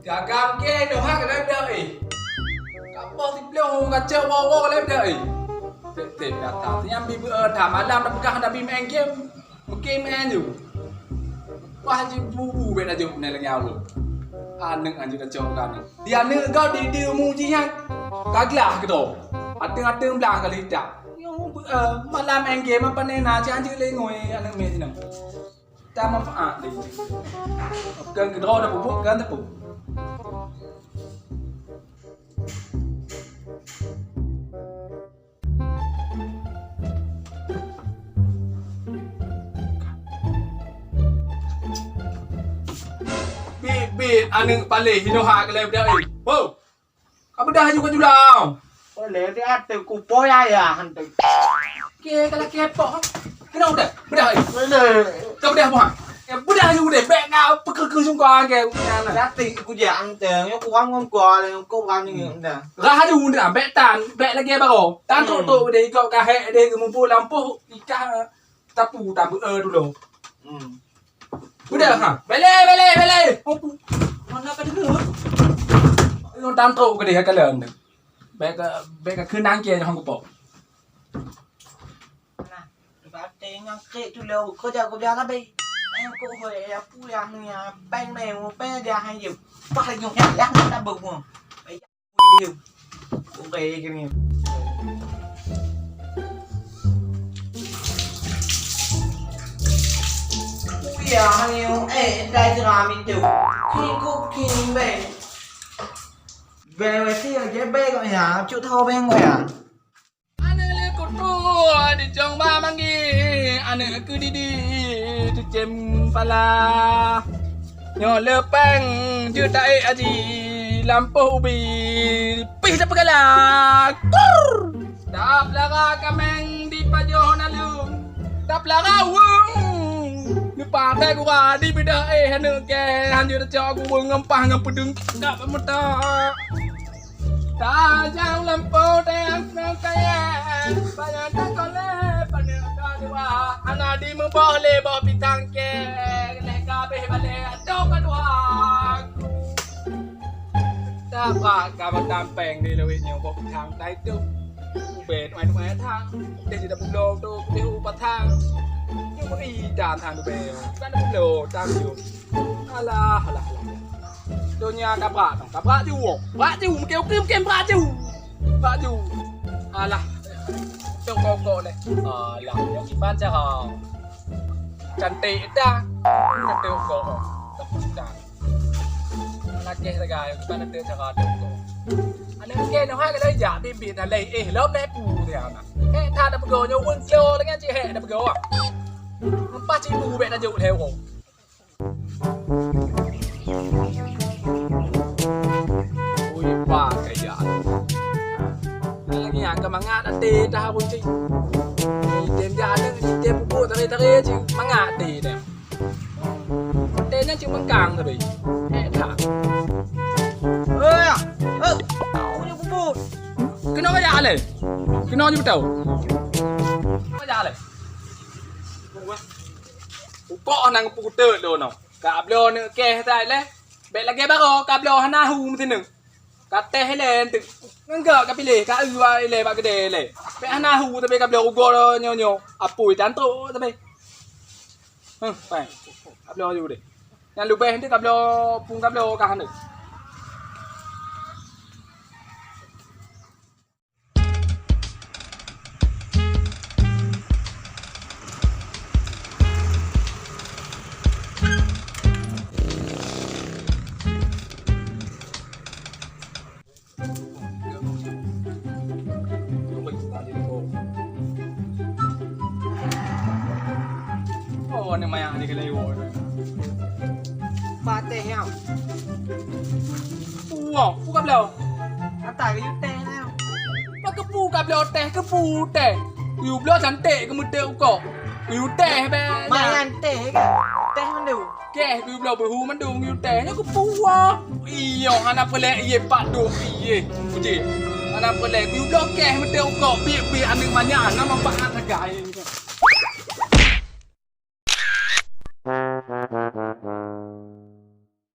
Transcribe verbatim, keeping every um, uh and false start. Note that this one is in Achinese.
Dagang ke noh ha ka lheueh dah eh. Ka poh siplôh ka cok woe-woe ka lheueh dah eh. Tep-tep gata. Nyan bi beu, eh, that malam tapeugah tabi main game. Mungkin main ju. Wah, ji bu-bu bèk tajok nyan lagèe aweueng. Aneuk anjing kacau kan. Di aneuk kau di, di umu jih nyan. Ka glah keudroe. Ateueng-ateueng blang ka lheueh that. Nyoe, eh, malam main game apa nena, cak anjing lengoi aneuk miet nyan. Ka manfaat lé. Kan keudroe dah pupuk kan tepuk. Bit-bit aneuk paléh hinoe ha ka lheueh beudah, eh. Ho! Ka beudah aju ka jula. Boleh di ateueh kupoh ayah hantu. Ke ka lakèe poh. Kena beudah, beudah, eh. Boleh. Ka beudah poh. Eh, beudah aju deh, bèk na peukeu-keu sungkang ke. Dati kujak anteng, yo kurang ngon kuah, yo kurang ni dah. Rah aju dah, bèk tan, bèk lagèe baroe. Tan trok-trok deh, ikot ka hék deh, geumumpok lampôh, ikah tapu, tabu, eh, dulu. Hmm. Udah, ha. Bele, bele, bele. Mana ka deungoe? Ayo, tan trok ke deh, ka lôn. Bèk ka, bèk ka keunang ke, hong kupok. Nah, berarti nyang krik tu lé, ko jago biasa be. Ayo, ko hoi, ya, pu, ya, ni, ya, peng, be, mo, peng, dia, hai, yu. Pah, yu, ya, ya, ta, bu, mo. Ui, dia. Oke, gini. Ui, ya, hai, yu, eh, dai jeram itu. Kiko, kini, be. Be, we, si, ya, be, ko, ya, cuk, tho, be, ko, ya. Aneuk lé kutu dicong ba manggé, aneuk keudidi dicém pala. Nyoe leupeng jeuet taék aji lampôh ubi pih tapeugala. Kur! Tapeulara kaméng dipajoh naleueng, tapeulara weueng. Neupatai gura dibeudoh éh aneuk gée, hanjeuet tacok gubeueng ngon pah ngon peudeueng ka peumeutah. Tajang lampôh teuang kayèe, payah takolé paneuk ka dua. Hana dimeuboh lé boh pisang kèe, lé ka abéh balée ateueh ka dua. Tabak ka meutam péng di lawét nyoe boh pisang tai tu. Ubé tuai-tuai thang, deh sida pulo tu deh u patang. Nyoe meuidan thang ubé, bukan pulo thang nyoe. Alah, alah, alah. Donya ka brat, ka brat ju. Brat ju, mungkin, mungkin, mungkin brat ju. Brat ju. Alah. Tengok kok leh. Alah, yang iban cara. Cantik dah. Kata kok. Lakeh sagai, iban kata cara tu kok. Aneuk ke noh hai ka lheueh jak bibit dah lheueh. Eh, lom lheueh pu dia anak. Eh, that dah peugah nyoe weueng kilo dengan cik hek dah peugah. Empat ribu bek dah jauh lheueh. Ui, ba kaya. Lagi nyang keu mangat até dah pun cit. Item jalan, item pupuk tare-tare cit mangat até dah. Até nyan cit mengkang tapi. Eh, dah. Eh, eh, punya pupuk. Kena kaya alai. Kena je betul. Kena kaya alai. Pokok nang putut lo no. Ka bloe neuk keh tai leh. Bèk lagèe baroe ka bloe hana hu meusineuk. Ka teh ilèe enteuk. Ngon gak ka piléh, ka eu ilèe bak keudè ilèe. Bèk hana hu tapi ka bloe rugoe nyoe-nyoe. Apui tan trok tapi. Huh, pai. Ka bloe aju deh. Nyang leubeh enteuk ka bloe pun ka bloe ka hana. Oh, ni maya ni kena iwo. Pateh nyau. Wow, buka bloe. Kata ke yu teh nyau. Pak kepu ka bloe teh, kepu teh. Yu bloe cantik ke meuteuk ukok. Yu teh be. Mayan teh ke? Teh mandu. Keh yu bloe behu mandum yu teh. Nyoe kepu. Iyo, hana pelek iye pak dong iye. Uji. Hana pelek yu bloe keh meuteuk ukok. Bi bi aneuk manyak hana manfaat sagai.